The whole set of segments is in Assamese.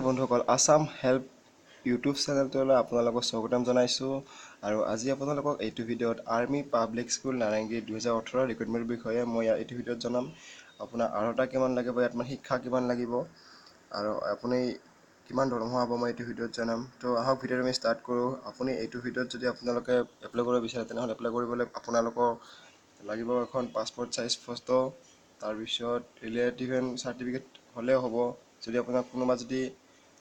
বন্ধুসকল, আছাম হেল্প ইউটিউব চেনেলটোলৈ আপোনালোকক স্বাগতম জনাইছোঁ। আৰু আজি আপোনালোকক এইটো ভিডিঅ'ত আৰ্মি পাব্লিক স্কুল নাৰেংগী 2018 ৰিক্ৰুইটমেণ্টৰ বিষয়ে মই ইয়াত এইটো ভিডিঅ'ত জনাম। আপোনাৰ অৰ্হতা কিমান লাগিব, ইয়াত মানে শিক্ষা কিমান লাগিব আৰু আপুনি কিমান দৰমহা হ'ব, মই এইটো ভিডিঅ'ত জনাম। তো আহক, ভিডিঅ'টো আমি ষ্টাৰ্ট কৰোঁ। আপুনি এইটো ভিডিঅ'ত যদি আপোনালোকে এপ্লাই কৰিব বিচাৰে, তেনেহ'লে এপ্লাই কৰিবলৈ আপোনালোকক লাগিব এখন পাছপৰ্ট চাইজ ফটো, তাৰপিছত ৰিলেটিভ এণ্ড চাৰ্টিফিকেট হ'লেও হ'ব, যদি আপোনাৰ কোনোবা যদি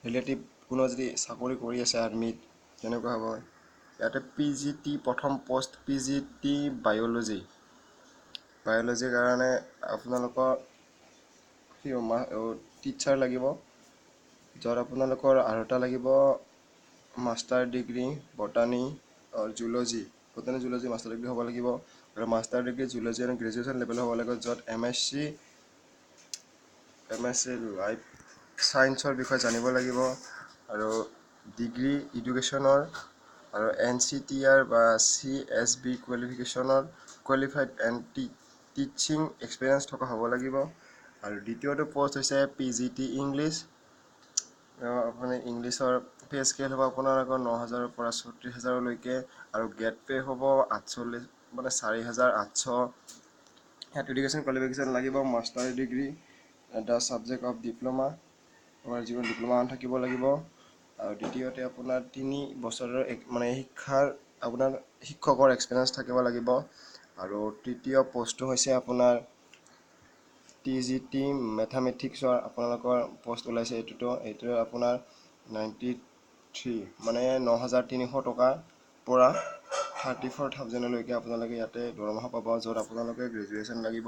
ৰিলেটিভ কোনোবা যদি চাকৰি কৰি আছে আৰ্মিত, তেনেকুৱা হ'ব। ইয়াতে পি জি টি প্ৰথম post P G T biology. বায়'লজিৰ কাৰণে আপোনালোকৰ টিচাৰ লাগিব, য'ত আপোনালোকৰ অৰ্হতা লাগিব master degree botany, zoology, botany, zoology master degree হ'ব লাগিব আৰু মাষ্টাৰ ডিগ্ৰী জুলজি আৰু গ্ৰেজুৱেশ্যন লেভেল হ'ব লাগিব, য'ত এম এছ চি লাইফ ছায়েন্সৰ বিষয়ে জানিব লাগিব আৰু ডিগ্ৰী এডুকেশ্যনৰ আৰু এন চি টি আৰ বা চি এছ বি কোৱালিফিকেশ্যনৰ কোৱালিফাইড এণ্ড টিচিং এক্সপিৰিয়েঞ্চ থকা হ'ব লাগিব। আৰু দ্বিতীয়টো পষ্ট হৈছে পি জি টি ইংলিছ। আপুনি ইংলিছৰ পে স্কেল হ'ব আপোনালোকৰ 9000ৰ পৰা 36,000লৈকে আৰু গ্ৰেড পে' হ'ব 48, মানে 4800। ইয়াত এডুকেশ্যন কোৱালিফিকেশ্যন লাগিব master degree the subject of diploma, আপোনাৰ যিকোনো ডিপ্ল'মা থাকিব লাগিব। আৰু দ্বিতীয়তে আপোনাৰ 3 বছৰৰ মানে শিক্ষাৰ আপোনাৰ শিক্ষকৰ এক্সপিৰিয়েঞ্চ থাকিব লাগিব। আৰু তৃতীয় পষ্টটো হৈছে আপোনাৰ টি জি টি মেথামেটিক্সৰ আপোনালোকৰ পষ্ট ওলাইছে। এইটো আপোনাৰ 93, মানে 9300 টকাৰ পৰা 34,000লৈকে আপোনালোকে ইয়াতে দৰমহা পাব, য'ত আপোনালোকে গ্ৰেজুৱেশ্যন লাগিব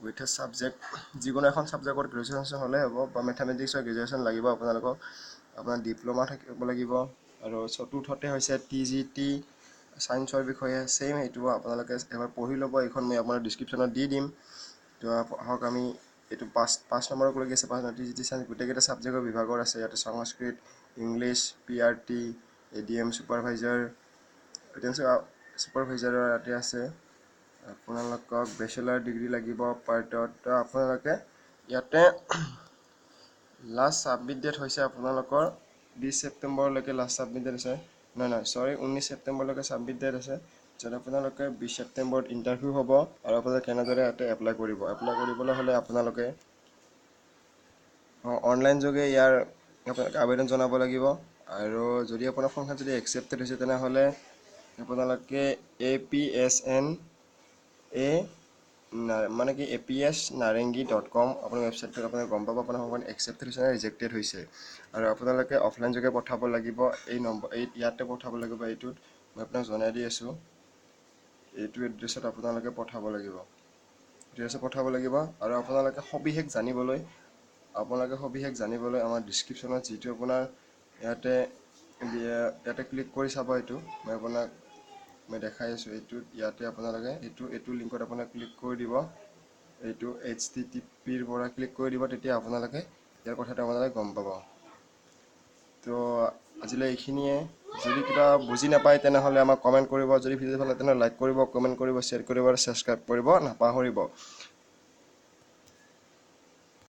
উইথ এ ছাবজেক্ট, যিকোনো এখন ছাবজেক্টত গ্ৰেজুৱেশ্যন হ'লেই হ'ব বা মেথামেটিক্সৰ গ্ৰেজুৱেশ্যন লাগিব আপোনালোকক, আপোনাৰ ডিপ্ল'মা থাকিব লাগিব। আৰু চতুৰ্থতে হৈছে টি জি টি ছায়েন্সৰ বিষয়ে, ছেইম, সেইটো আপোনালোকে এবাৰ পঢ়ি ল'ব। এইখন মই আপোনাৰ ডিছক্ৰিপশ্যনত দি দিম। তো আহক, আমি এইটো পাঁচ নম্বৰলৈকে আছে। পাঁচ number T G T science, গোটেইকেইটা ছাবজেক্টৰ বিভাগৰ আছে ইয়াতে: Sanskrit, English, P R T, A D M supervisor, A D M ছুপাৰভাইজাৰৰ ইয়াতে আছে। আপোনালোকক বেচেলাৰ ডিগ্ৰী লাগিব পাৰ্টত। তো আপোনালোকে ইয়াতে লাষ্ট ছাবমিট ডেট হৈছে আপোনালোকৰ 20 ছেপ্টেম্বৰলৈকে লাষ্ট ছাবমিট ডেট আছে। নহয় নহয়, চৰি, 19 ছেপ্টেম্বৰলৈকে ছাবমিট ডেট আছে, য'ত আপোনালোকে 20 ছেপ্টেম্বৰত ইণ্টাৰভিউ হ'ব। আৰু আপোনালোকে কেনেদৰে ইয়াতে এপ্লাই কৰিব? এপ্লাই কৰিবলৈ হ'লে আপোনালোকে অনলাইন যোগে ইয়াৰ আপোনালোকে আবেদন জনাব লাগিব। আৰু যদি আপোনাৰ ফৰ্মখন যদি একচেপ্টেড হৈছে, তেনেহ'লে আপোনালোকে A P S N A, মানে কি, এপিএছনাৰেংগী.কম আপোনাৰ ৱেবছাইটটোত আপোনালোকে গম পাব আপোনাৰ ফৰ্মখন একচেপ্টেড হৈছে নে ৰিজেক্টেড হৈছে। আৰু আপোনালোকে অফলাইন যোগে পঠাব লাগিব এই নম্বৰ, এই ইয়াতে পঠাব লাগিব। এইটোত মই আপোনাক জনাই দি আছোঁ, এইটো এড্ৰেছত আপোনালোকে পঠাব লাগিব, এড্ৰেছত পঠাব লাগিব। আৰু আপোনালোকে সবিশেষ জানিবলৈ আমাৰ ডিছক্ৰিপশ্যনত যিটো আপোনাৰ ইয়াতে ক্লিক কৰি চাব। এইটো মই আপোনাক মই দেখাই আছোঁ। এইটোত ইয়াতে আপোনালোকে এইটো লিংকত আপোনাক ক্লিক কৰি দিব, এইটো এইচ টি টি পিৰ পৰা ক্লিক কৰি দিব, তেতিয়া আপোনালোকে ইয়াৰ কথাটো আপোনালোকে গম পাব। তো আজিলৈ এইখিনিয়ে। যদি কিবা বুজি নাপায়, তেনেহ'লে আমাক কমেণ্ট কৰিব। যদি ভিডিঅ' ভাল লাগে, তেনেহ'লে লাইক কৰিব, কমেণ্ট কৰিব, শ্বেয়াৰ কৰিব আৰু ছাবস্ক্ৰাইব কৰিব নাপাহৰিব।